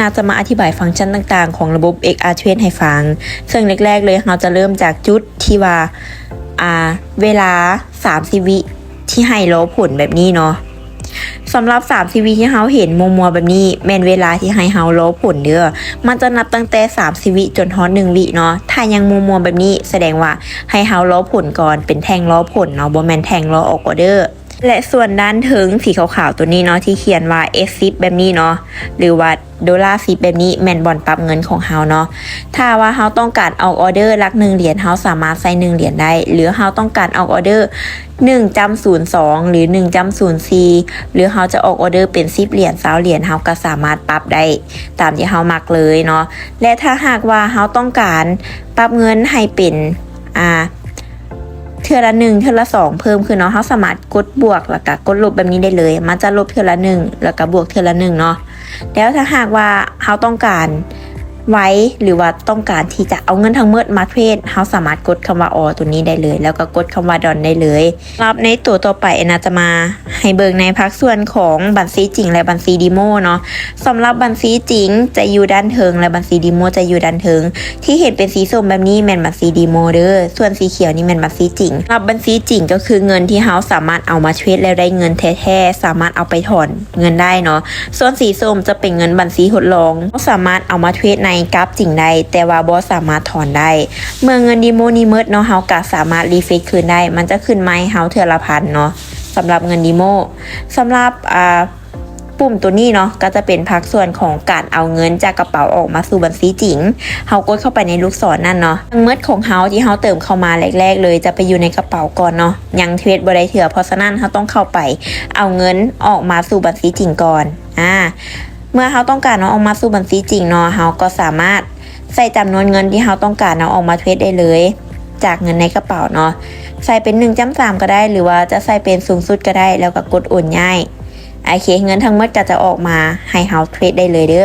ນາຈະມາອະທິບາຍຟັງຊັນຕ່າງໆຂອງລະບົບ ເອັກອາເທຣດ ໃຫ້ຟັງ. ເຊິ່ງແລກໆເລີຍ ເຮົາຈະເລີ່ມຈາກຈຸດທີ່ວ່າ ອ່າ ເວລາສາມສິບວິທີ່ໃຫ້ລໍຜົນແບບນີ້ເນາະ. ສຳລັບສາມສິບວິທີ່ເຮົາເຫັນມົວໆແບບນີ້ ແມ່ນເວລາທີ່ໃຫ້ເຮົາລໍຜົນເດີ້. ມັນຈະນັບຕັ້ງແຕ່ສາມສິບວິຈົນຮອດໜຶ່ງວິເນາະ. ຖ້າຍັງມົວໆແບບນີ້ ສະແດງວ່າໃຫ້ເຮົາລໍຜົນກ່ອນ, ເປັນແທ່ງລໍຜົນເນາະ, ບໍ່ແມ່ນແທ່ງລໍອອກອໍເດີ. ແລະ ສ່ວນດ້ານເທິງສີຂາວໆໂຕນີ້ເນາະ ທີ່ຂຽນວ່າ ເອັສສິບ ແບບນີ້ເນາະ ຫຼືວ່າໂດລາສິບ ແບບນີ້ ແມ່ນບ່ອນປັບເງິນຂອງເຮົາເນາະ. ຖ້າວ່າເຮົາຕ້ອງການອອກອໍເດີຫຼັກໜຶ່ງຫຼຽນ ເຮົາສາມາດໃສ່ໜຶ່ງຫຼຽນໄດ້ ຫຼືເຮົາຕ້ອງການອອກອໍເດີໜຶ່ງຈ້ຳສູນສອງ ຫຼືໜຶ່ງຈ້ຳສູນສີ່ ຫຼືເຮົາຈະອອກອໍເດີເປັນສິບຫຼຽນ ຊາວຫຼຽນ ເຮົາກໍສາມາດປັບໄດ້ຕາມທີ່ເຮົາມັກເລີຍເນາະ. ແລະ ຖ້າຫາກວ່າເຮົາຕ້ອງການປັບເງິນໃຫ້ເປັນ ອ່າ ເທື່ອລະໜຶ່ງ ເທື່ອລະສອງເພີ່ມຂຶ້ນເນາະ, ເຮົາສາມາດກົດບວກ ແລ້ວກະກົດລົບແບບນີ້ໄດ້ເລີຍ. ມັນຈະລົບເທື່ອລະໜຶ່ງ ແລ້ວກະບວກເທື່ອລະໜຶ່ງເນາະ. ແລ້ວຖ້າຫາກວ່າເຮົາຕ້ອງການໄວ ຫຼືວ່າຕ້ອງການທີ່ຈະເອົາເງິນທັງໝົດມາເທຣດ, ເຮົາສາມາດກົດຄຳວ່າ All ໂຕນີ້ໄດ້ເລີຍ ແລ້ວກໍກົດຄຳວ່າ Done ໄດ້ເລີຍ. ສຳລັບໃນໂຕຕໍ່ໄປ ແອນນາຈະມາໃຫ້ເບິ່ງໃນພາກສ່ວນຂອງບັນຊີຈິງ ແລະ ບັນຊີເດໂມເນາະ. ສຳລັບບັນຊີຈິງຈະຢູ່ດ້ານເທິງ ແລະ ບັນຊີເດໂມຈະຢູ່ດ້ານເທິງ. ທີ່ເຫັນເປັນສີສົ້ມແບບນີ້ແມ່ນບັນຊີເດໂມເດີ້. ສ່ວນສີຂຽວນີ້ແມ່ນບັນຊີຈິງ. ສຳລັບບັນຊີຈິງກໍຄືເງິນທີ່ເຮົາສາມາດເອົາມາເທຣດແລ້ວໄດ້ເງິນແທ້ໆ, ສາມາດເອົາໄປຖອນເງິນໄດ້ເນາະ. ສ່ວນສີສົ້ມຈະເປັນເງິນບັນຊີທົດລອງ. ເຮົາສາມາດເອົາມາເທຣດໃນກາຟຈິງໄດ້, ແຕ່ວ່າບໍ່ສາມາດຖອນໄດ້. ເມື່ອເງິນເດໂມນີ້ໝົດເນາະ, ເຮົາກໍສາມາດຣີເຟຣຊຄືນໄດ້. ມັນຈະຂຶ້ນມາໃຫ້ເຮົາເທື່ອລະພັນເນາະ, ສຳລັບເງິນເດໂມ. ສຳລັບ ອ່າ ປຸ່ມໂຕນີ້ເນາະ ກໍຈະເປັນພາກສ່ວນຂອງການເອົາເງິນຈາກກະເປົາອອກມາສູ່ບັນຊີຈິງ. ເຮົາກົດເຂົ້າໄປໃນລູກສອນນັ້ນເນາະ. ທັງໝົດຂອງເຮົາທີ່ເຮົາເຕີມເຂົ້າມາແລກໆເລີຍ ຈະໄປຢູ່ໃນກະເປົາກ່ອນເນາະ, ຍັງເທຣດບໍ່ໄດ້ເທື່ອ. ເພາະສະນັ້ນ ເຮົາຕ້ອງເຂົ້າໄປເອົາເງິນອອກມາສູ່ບັນຊີຈິງກ່ອນ. ອາ ເມື່ອເຮົາຕ້ອງການເອົາອອກມາສູ່ບັນຊີຈິງເນາະ, ເຮົາກໍສາມາດໃສ່ຈຳນວນເງິນທີ່ເຮົາຕ້ອງການເອົາອອກມາເທຣດໄດ້ເລີຍ ຈາກເງິນໃນກະເປົາເນາະ. ໃສ່ເປັນໜຶ່ງຈ້ຳສາມກໍໄດ້ ຫຼືວ່າຈະໃສ່ເປັນສູງສຸດກໍໄດ້ ແລ້ວກໍກົດໂອນຍ້າຍ. ໂອເຄ ເງິນທັງໝົດກໍຈະອອກມາໃຫ້ເຮົາເທຣດໄດ້ເລີຍເດີ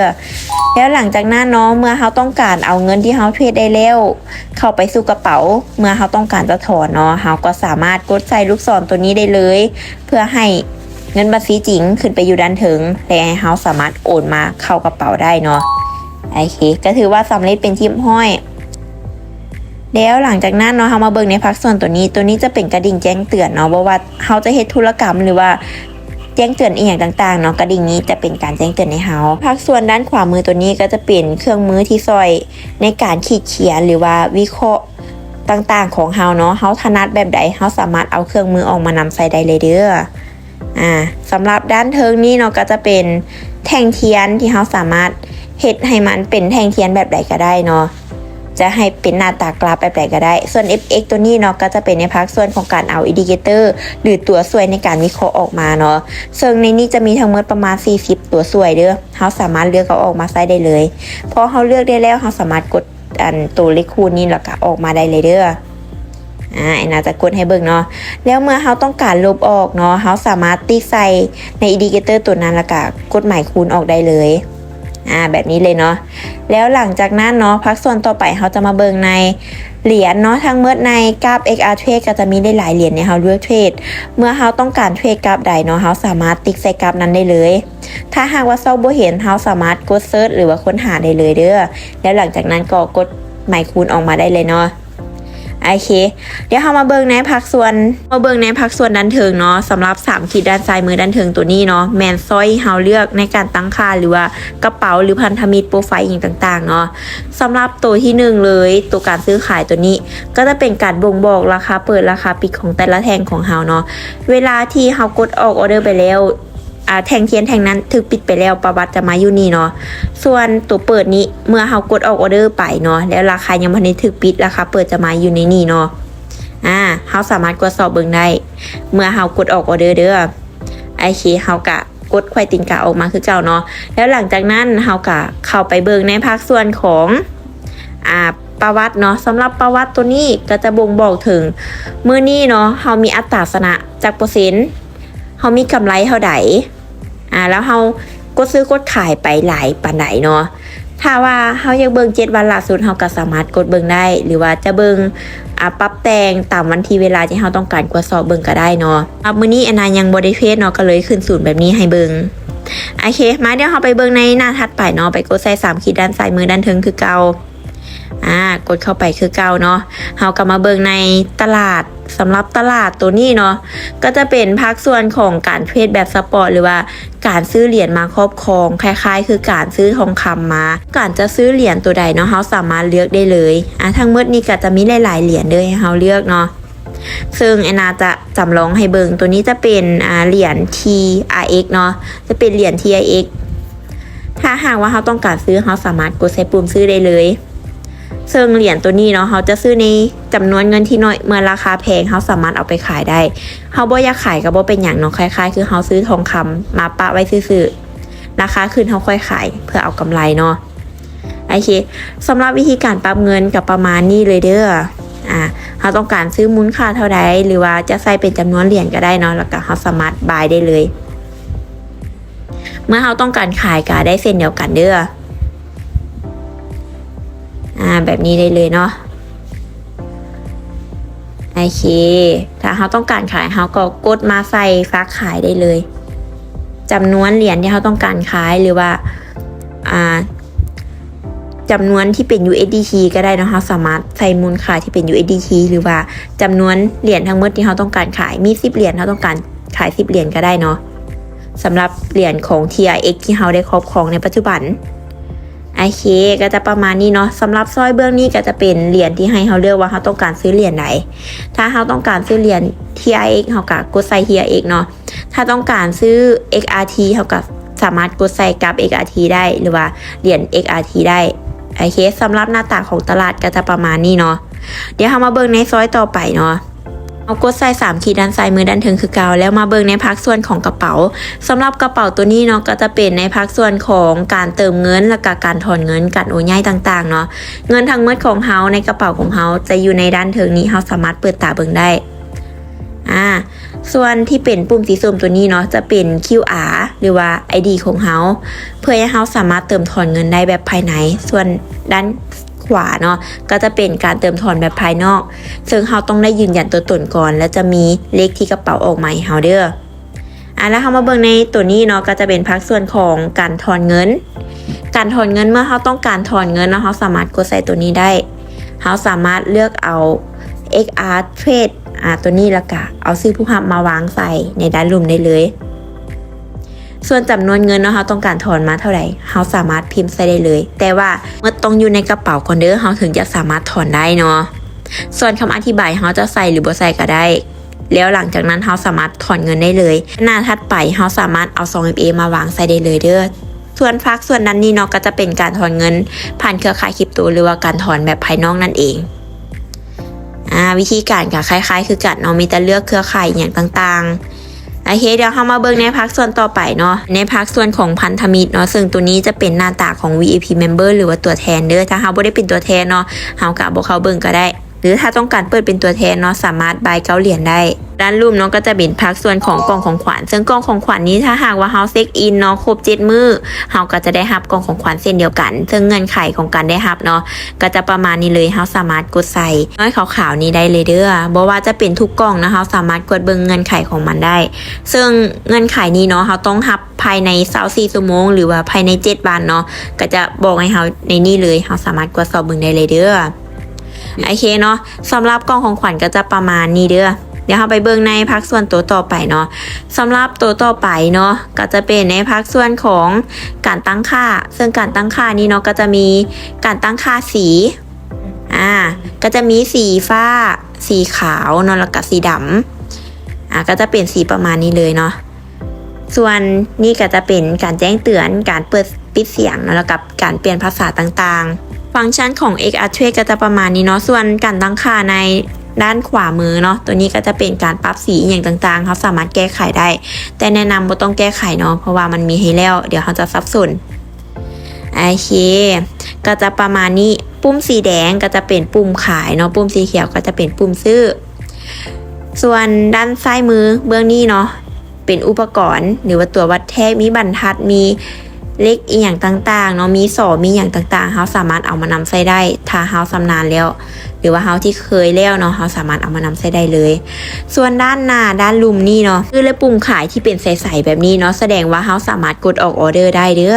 ້. ແລ້ວຫຼັງຈາກນັ້ນເນາະ ເມື່ອເຮົາຕ້ອງການເອົາເງິນທີ່ເຮົາເທຣດໄດ້ແລ້ວ ເຂົ້າໄປສູ່ກະເປົາ, ເມື່ອເຮົາຕ້ອງການຈະຖອນເນາະ, ເຮົາກໍສາມາດກົດໃສ່ລູກສອນໂຕນີ້ໄດ້ເລີຍ ເພື່ອໃຫ້ເງິນບັນຊີຈິງຂຶ້ນໄປຢູ່ດ້ານເທິງ ແລະ ໃຫ້ເຮົາສາມາດໂອນມາເຂົ້າກະເປົາໄດ້ເນາະ. ໂອເຄ ກໍຖືວ່າສຳເລັດເປັນທີ່ຮຽບຮ້ອຍ. ແລ້ວຫຼັງຈາກນັ້ນເນາະ ເຮົາມາເບິ່ງໃນພາກສ່ວນໂຕນີ້. ໂຕນີ້ຈະເປັນກະດິ່ງແຈ້ງເຕືອນເນາະ, ບໍ່ວ່າເຮົາຈະເຮັດທຸລະກຳ ຫຼືວ່າແຈ້ງເຕືອນອີ່ຫຍັງຕ່າງໆເນາະ, ກະດິ່ງນີ້ຈະເປັນການແຈ້ງເຕືອນໃຫ້ເຮົາ. ພາກສ່ວນດ້ານຂວາມືໂຕນີ້ກໍຈະເປັນເຄື່ອງມືທີ່ຊ່ອຍໃນການຂີດຂຽນ ຫຼືວ່າວິເຄາະຕ່າງໆຂອງເຮົາເນາະ. ເຮົາຖະໜັດແບບໃດ ເຮົາສາມາດເອົາເຄື່ອງມືອອກມານຳໃຊ້ໄດ້ເລີຍເດີ້. ອ່າ ສຳລັບດ້ານເທິງນີ້ເນາະ ກໍຈະເປັນແທ່ງທຽນທີ່ເຮົາສາມາດເຮັດໃຫ້ມັນເປັນແທ່ງທຽນແບບໃດກໍໄດ້ເນາະ, ຈະໃຫ້ເປັນໜ້າຕາກຣາຟແບບໃດກໍໄດ້. ສ່ວນເອັຟເອັກໂຕນີ້ເນາະ ກໍຈະເປັນໃນພາກສ່ວນຂອງການເອົາອິນດິເຄເຕີ ຫຼືຕົວຊ່ວຍໃນການວິເຄາະອອກມາເນາະ, ເຊິ່ງໃນນີ້ຈະມີທັງໝົດປະມານສີ່ສິບຕົວຊ່ວຍເດີ້. ເຮົາສາມາດເລືອກເອົາອອກມາໃຊ້ໄດ້ເລີຍ. ພໍເຮົາເລືອກໄດ້ແລ້ວ ເຮົາສາມາດກົດ ອັນໂຕເລກຄູນນີ້ ແລ້ວກໍອອກມາໄດ້ເລີຍເດີ້. ອາ ແອນນາຈະກົດໃຫ້ເບິ່ງເນາະ. ແລ້ວເມື່ອເຮົາຕ້ອງການລົບອອກເນາະ, ເຮົາສາມາດຕິກໃສ່ໃນອິນດິເຄເຕີໂຕນັ້ນ ແລ້ວກໍກົດໝາຍຄູນອອກໄດ້ເລີຍ. ອາ ແບບນີ້ເລີຍເນາະ. ແລ້ວຫຼັງຈາກນັ້ນເນາະ, ພາກສ່ວນຕໍ່ໄປເຮົາຈະມາເບິ່ງໃນຫຼຽນເນາະ. ທັງໝົດໃນກາຟ ເອັກອາເທຣດ ກໍຈະມີໄດ້ຫຼາຍຫຼຽນໃຫ້ເຮົາເລືອກເທຣດ. ເມື່ອເຮົາຕ້ອງການເທຣດກາຟໃດເນາະ, ເຮົາສາມາດຕິກໃສ່ກາຟນັ້ນໄດ້ເລີຍ. ຖ້າຫາກວ່າຊອກບໍ່ເຫັນ, ເຮົາສາມາດກົດເສີດ ຫຼືວ່າຄົ້ນຫາໄດ້ເລີຍເດີ້. ແລ້ວຫຼັງຈາກນັ້ນກໍກົດໝາຍຄູນອອກມາໄດ້ເລີຍເນາະ. ໂອເຄ ດຽວເຮົາມາເບິ່ງໃນພາກສ່ວນ, ມາເບິ່ງໃນພາກສ່ວນດ້ານເທິງເນາະ. ສຳລັບສາມຂີດດ້ານຊ້າຍມືດ້ານເທິງໂຕນີ້ເນາະ, ແມ່ນຊ່ອຍເຮົາເລືອກໃນການຕັ້ງຄ່າ ຫຼືວ່າກະເປົາ ຫຼືພັນທະມິດ ໂປຣໄຟ ອີ່ຫຍັງຕ່າງໆເນາະ. ສຳລັບໂຕທີໜຶ່ງເລີຍ, ໂຕການຊື້ຂາຍໂຕນີ້ ກໍຈະເປັນການບົ່ງບອກລາຄາເປີດ ລາຄາປິດຂອງແຕ່ລະແທ່ງຂອງເຮົາເນາະ. ເວລາທີ່ເຮົາກົດອອກອໍເດີໄປແລ້ວ, ອ່າ ແທ່ງທຽນແທ່ງນັ້ນຖືກປິດໄປແລ້ວ, ປະຫວັດຈະມາຢູ່ນີ້ເນາະ. ສ່ວນຕົວເປີດນີ້, ເມື່ອເຮົາກົດອອກອໍເດີໄປເນາະ, ແລ້ວລາຄາຍັງບໍ່ທັນໄດ້ຖືກປິດ, ລາຄາເປີດຈະມາຢູ່ໃນນີ້ເນາະ. ອາ ເຮົາສາມາດກວດສອບເບິ່ງໄດ້ ເມື່ອເຮົາກົດອອກອໍເດີເດີ້. ໂອເຄ ເຮົາກະກົດໄຂວ່ຕີນກາອອກມາຄືເກົ່າເນາະ. ແລ້ວຫຼັງຈາກນັ້ນ ເຮົາກະເຂົ້າໄປເບິ່ງໃນພາກສ່ວນຂອງ ອ່າ ປະຫວັດເນາະ. ສຳລັບປະຫວັດໂຕນີ້ກໍຈະບົ່ງບອກເຖິງ ມື້ນີ້ເນາະ ເຮົາມີອັດຕາຊະນະຈັກເປີເຊັນ, ເຮົາມີກຳໄລເທົ່າໃດ, ອ່າ ແລ້ວເຮົາກົດຊື້ກົດຂາຍໄປຫຼາຍປານໃດເນາະ. ຖ້າວ່າເຮົາຢາກເບິ່ງເຈັດວັນຫຼ້າສຸດ, ເຮົາກໍສາມາດກົດເບິ່ງໄດ້ ຫຼືວ່າຈະເບິ່ງ ອ່າ ປັບແຕ່ງຕາມວັນທີເວລາທີ່ເຮົາຕ້ອງການກວດສອບເບິ່ງກໍໄດ້ເນາະ. ສຳລັບມື້ນີ້ແອນນາຍັງບໍ່ໄດ້ເທຣດເນາະ, ກໍເລີຍຂຶ້ນສູນແບບນີ້ໃຫ້ເບິ່ງ. ໂອເຄ ມາ ດຽວເຮົາໄປເບິ່ງໃນໜ້າຖັດໄປເນາະ ໄປກົດໃສ່ສາມຂີດດ້ານຊ້າຍມືດ້ານເທິງຄືເກົ່າ. ອາ ກົດເຂົ້າໄປຄືເກົ່າເນາະ. ເຮົາກໍມາເບິ່ງໃນຕະຫຼາດ. ສຳລັບຕະຫຼາດໂຕນີ້ເນາະ ກໍຈະເປັນພາກສ່ວນຂອງການເທຣດແບບສະປອດ ຫຼືວ່າການຊື້ຫຼຽນມາຄອບຄອງ ຄ້າຍໆຄືການຊື້ທອງຄຳມາ. ການຈະຊື້ຫຼຽນໂຕໃດເນາະ ເຮົາສາມາດເລືອກໄດ້ເລີຍ. ອາ ທັງໝົດນີ້ກໍຈະມີຫຼາຍໆຫຼຽນເລີຍໃຫ້ເຮົາເລືອກເນາະ. ເຊິ່ງແອນນາຈະຈຳລອງໃຫ້ເບິ່ງ ໂຕນີ້ຈະເປັນ ອາ ຫຼຽນ ທີອາເອັກ ເນາະ ຈະເປັນຫຼຽນ ທີອາເອັກ. ຖ້າຫາກວ່າເຮົາຕ້ອງການຊື້ ເຮົາສາມາດກົດໃສ່ປຸ່ມຊື້ໄດ້ເລີຍ. ເຊິ່ງຫຼຽນໂຕນີ້ເນາະ ເຮົາຈະຊື້ໃນຈຳນວນເງິນທີ່ໜ້ອຍ ເມື່ອລາຄາແພງ ເຮົາສາມາດເອົາໄປຂາຍໄດ້. ເຮົາບໍ່ຢາກຂາຍກໍບໍ່ເປັນຫຍັງເນາະ ຄ້າຍໆຄືເຮົາຊື້ທອງຄຳມາປະໄວ້ຊື່ໆ ລາຄາຂຶ້ນເຮົາຄ່ອຍຂາຍເພື່ອເອົາກຳໄລເນາະ. ໂອເຄ ສຳລັບວິທີການປັບເງິນກໍປະມານນີ້ເລີຍເດີ້. ອາ ເຮົາຕ້ອງການຊື້ມູນຄ່າເທົ່າໃດ ຫຼືວ່າຈະໃສ່ເປັນຈຳນວນຫຼຽນກໍໄດ້ເນາະ ແລ້ວກໍເຮົາສາມາດບາຍໄດ້ເລີຍ. ເມື່ອເຮົາຕ້ອງການຂາຍກໍໄດ້ເຊັ່ນດຽວກັນເດີ້. ອາ ແບບນີ້ໄດ້ເລີຍເນາະ. ໂອເຄ ຖ້າເຮົາຕ້ອງການຂາຍ ເຮົາກໍກົດມາໃສ່ຝາກຂາຍໄດ້ເລີຍ. ຈຳນວນຫຼຽນທີ່ເຮົາຕ້ອງການຂາຍ ຫຼືວ່າ ອາ ຈຳນວນທີ່ເປັນ USDT ກໍໄດ້ເນາະ. ເຮົາສາມາດໃສ່ມູນຄ່າທີ່ເປັນ USDT ຫຼືວ່າຈຳນວນຫຼຽນທັງໝົດທີ່ເຮົາຕ້ອງການຂາຍ. ມີສິບຫຼຽນ ເຮົາຕ້ອງການຂາຍສິບຫຼຽນກໍໄດ້ເນາະ. ສຳລັບຫຼຽນຂອງ TRX ທີ່ເຮົາໄດ້ຄອບຄອງໃນປັດຈຸບັນ. ໂອເຄ ກໍຈະປະມານນີ້ເນາະ. ສຳລັບຊ້ອຍເບື້ອງນີ້ກໍຈະເປັນຫຼຽນທີ່ໃຫ້ເຮົາເລືອກວ່າເຮົາຕ້ອງການຊື້ຫຼຽນໃດ. ຖ້າເຮົາຕ້ອງການຊື້ຫຼຽນ TRX ເຮົາກໍກົດໃສ່ TRX ເນາະ. ຖ້າຕ້ອງການຊື້ XRT ເຮົາກໍສາມາດກົດໃສ່ກັບ XRT ໄດ້ ຫຼືວ່າຫຼຽນ XRT ໄດ້. ໂອເຄ ສຳລັບໜ້າຕາຂອງຕະຫຼາດກໍຈະປະມານນີ້ເນາະ. ດຽວເຮົາມາເບິ່ງໃນຊ້ອຍຕໍ່ໄປເນາະ. ເຮົາກົດໃສ່ສາມຂີດດ້ານຊ້າຍມືດ້ານເທິງຄືເກົ່າ ແລ້ວມາເບິ່ງໃນພາກສ່ວນຂອງກະເປົາ. ສຳລັບກະເປົາໂຕນີ້ເນາະ ກໍຈະເປັນໃນພາກສ່ວນຂອງການເຕີມເງິນ ແລ້ວກະການຖອນເງິນ ການໂອນຍ້າຍຕ່າງໆເນາະ. ເງິນທັງໝົດຂອງເຮົາໃນກະເປົາຂອງເຮົາຈະຢູ່ໃນດ້ານເທິງນີ້ ເຮົາສາມາດເປີດຕາເບິ່ງໄດ້. ອາ ສ່ວນທີ່ເປັນປຸ່ມສີສົ້ມໂຕນີ້ເນາະ ຈະເປັນ ຄິວອາ ຫຼືວ່າ ໄອດີ ຂອງເຮົາ ເພື່ອໃຫ້ເຮົາສາມາດເຕີມຖອນເງິນໄດ້ແບບພາຍໃນ. ສ່ວນດ້ານຂວາເນາະ ກໍຈະເປັນການເຕີມຖອນແບບພາຍນອກ ເຊິ່ງເຮົາຕ້ອງໄດ້ຢືນຢັນຕົວຕົນກ່ອນ ແລະ ຈະມີເລກທີ່ກະເປົາອອກມາໃຫ້ເຮົາເດີ້. ອາ ແລ້ວເຮົາມາເບິ່ງໃນໂຕນີ້ເນາະ ກໍຈະເປັນພາກສ່ວນຂອງການຖອນເງິນ. ການຖອນເງິນ ເມື່ອເຮົາຕ້ອງການຖອນເງິນເນາະ ເຮົາສາມາດກົດໃສ່ໂຕນີ້ໄດ້. ເຮົາສາມາດເລືອກເອົາ XR Trade ອາ ໂຕນີ້ ແລ້ວກະເອົາຊື່ຜູ້ຮັບມາວາງໃສ່ໃນດ້ານລຸ່ມໄດ້ເລີຍ. ສ່ວນຈຳນວນເງິນເນາະ ເຮົາຕ້ອງການຖອນມາເທົ່າໃດ ເຮົາສາມາດພິມໃສ່ໄດ້ເລີຍ ແຕ່ວ່າໝົດຕ້ອງຢູ່ໃນກະເປົາກ່ອນເດີ້ ເຮົາເຖິງຈະສາມາດຖອນໄດ້ເນາະ. ສ່ວນຄຳອະທິບາຍ ເຮົາຈະໃສ່ ຫຼື ບໍ່ໃສ່ກໍໄດ້. ແລ້ວຫຼັງຈາກນັ້ນເຮົາສາມາດຖອນເງິນໄດ້ເລີຍ. ໜ້າຖັດໄປເຮົາສາມາດເອົາ ສອງເອັຟເອ ມາວາງໃສ່ໄດ້ເລີຍເດີ້. ສ່ວນພາກສ່ວນດ້ານນີ້ເນາະ ກໍຈະເປັນການຖອນເງິນຜ່ານເຄືອຂ່າຍຄຣິບໂຕ ຫຼືວ່າການຖອນແບບພາຍນອກນັ້ນເອງ. ອາ ວິທີການກໍຄ້າຍໆຄືກັນເນາະ ມີແຕ່ເລືອກເຄືອຂ່າຍອີ່ຫຍັງຕ່າງໆ. ໂອເຄ ດຽວເຮົາມາເບິ່ງໃນພາກສ່ວນຕໍ່ໄປເນາະ ໃນພາກສ່ວນຂອງພັນທະມິດເນາະ ເຊິ່ງໂຕນີ້ຈະເປັນໜ້າຕາຂອງ VIP Member ຫຼືວ່າຕົວແທນເດີ້. ຖ້າເຮົາບໍ່ໄດ້ເປັນຕົວແທນເນາະ ເຮົາກໍບໍ່ເຂົ້າເບິ່ງກໍໄດ້ ຫຼື ຖ້າຕ້ອງການເປີດເປັນຕົວແທນເນາະ ສາມາດບາຍເກົ້າຫຼຽນໄດ້. ດ້ານລຸ່ມເນາະ ກໍຈະເປັນພາກສ່ວນຂອງກ່ອງຂອງຂວັນ ເຊິ່ງກ່ອງຂອງຂວັນນີ້ ຖ້າຫາກວ່າເຮົາເຊັກອິນເນາະ ຄົບເຈັດມື້ ເຮົາກໍຈະໄດ້ຮັບກ່ອງຂອງຂວັນເຊັ່ນດຽວກັນ. ເຊິ່ງເງື່ອນໄຂຂອງການໄດ້ຮັບເນາະ ກໍຈະປະມານນີ້ເລີຍ ເຮົາສາມາດກົດໃສ່ນ້ອຍຂາວໆນີ້ໄດ້ເລີຍເດີ້. ບໍ່ວ່າຈະເປັນທຸກກ່ອງນະ ເຮົາສາມາດກວດເບິ່ງເງື່ອນໄຂຂອງມັນໄດ້. ເຊິ່ງເງື່ອນໄຂນີ້ເນາະ ເຮົາຕ້ອງຮັບພາຍໃນຊາວສີ່ຊົ່ວໂມງ ຫຼືວ່າພາຍໃນເຈັດວັນເນາະ ກໍຈະບອກໃຫ້ເຮົາໃນນີ້ເລີຍ ເຮົາສາມາດກວດສອບເບິ່ງໄດ້ເລີຍເດີ້. ໂອເຄເນາະ ສຳລັບກ່ອງຂອງຂວັນກໍຈະປະມານນີ້ເດີ້. ດຽວເຮົາໄປເບິ່ງໃນພາກສ່ວນໂຕຕໍ່ໄປເນາະ. ສຳລັບໂຕຕໍ່ໄປເນາະ ກໍຈະເປັນໃນພາກສ່ວນຂອງການຕັ້ງຄ່າ ເຊິ່ງການຕັ້ງຄ່ານີ້ເນາະ ກໍຈະມີການຕັ້ງຄ່າສີ ອາ ກໍຈະມີສີຟ້າ, ສີຂາວເນາະ ແລ້ວກໍສີດຳ ອາ ກໍຈະເປັນສີປະມານນີ້ເລີຍເນາະ. ສ່ວນນີ້ກໍຈະເປັນການແຈ້ງເຕືອນ, ການເປີດປິດສຽງເນາະ ແລ້ວກັບການປ່ຽນພາສາຕ່າງໆ. ຟັງຊັນຂອງ XR Trade ກໍຈະປະມານນີ້ເນາະ. ສ່ວນການຕັ້ງຄ່າໃນດ້ານຂວາມືເນາະ, ຕົວນີ້ກໍຈະເປັນການປັບສີອີ່ຫຍັງຕ່າງໆ, ເຮົາສາມາດແກ້ໄຂໄດ້, ແຕ່ແນະນຳບໍ່ຕ້ອງແກ້ໄຂເນາະ, ເພາະວ່າມັນມີໃຫ້ແລ້ວ, ດຽວເຮົາຈະສັບສົນ. ໂອເຄ, ກໍຈະປະມານນີ້. ປຸ່ມສີແດງກໍຈະເປັນປຸ່ມຂາຍເນາະ, ປຸ່ມສີຂຽວກໍຈະເປັນປຸ່ມຊື້. ສ່ວນດ້ານຊ້າຍມືເບື້ອງນີ້ເນາະ, ເປັນອຸປະກອນ ຫຼືວ່າຕົວວັດແທກ, ມີບັນທັດ, ມີ ເຫຼັກອີ່ຫຍັງຕ່າງໆເນາະ ມີສໍ ມີຫຍັງຕ່າງໆ ເຮົາສາມາດເອົາມານຳໃຊ້ໄດ້ ຖ້າເຮົາຊຳນານແລ້ວ ຫຼືວ່າເຮົາທີ່ເຄີຍແລ້ວເນາະ ເຮົາສາມາດເອົາມານຳໃຊ້ໄດ້ເລີຍ. ສ່ວນດ້ານໜ້າ ດ້ານລຸ່ມນີ້ເນາະ ຄື ແລະ ປຸ່ມຂາຍທີ່ເປັນໃສໆແບບນີ້ເນາະ ສະແດງວ່າເຮົາສາມາດກົດອອກອໍເດີໄດ້ເດີ້.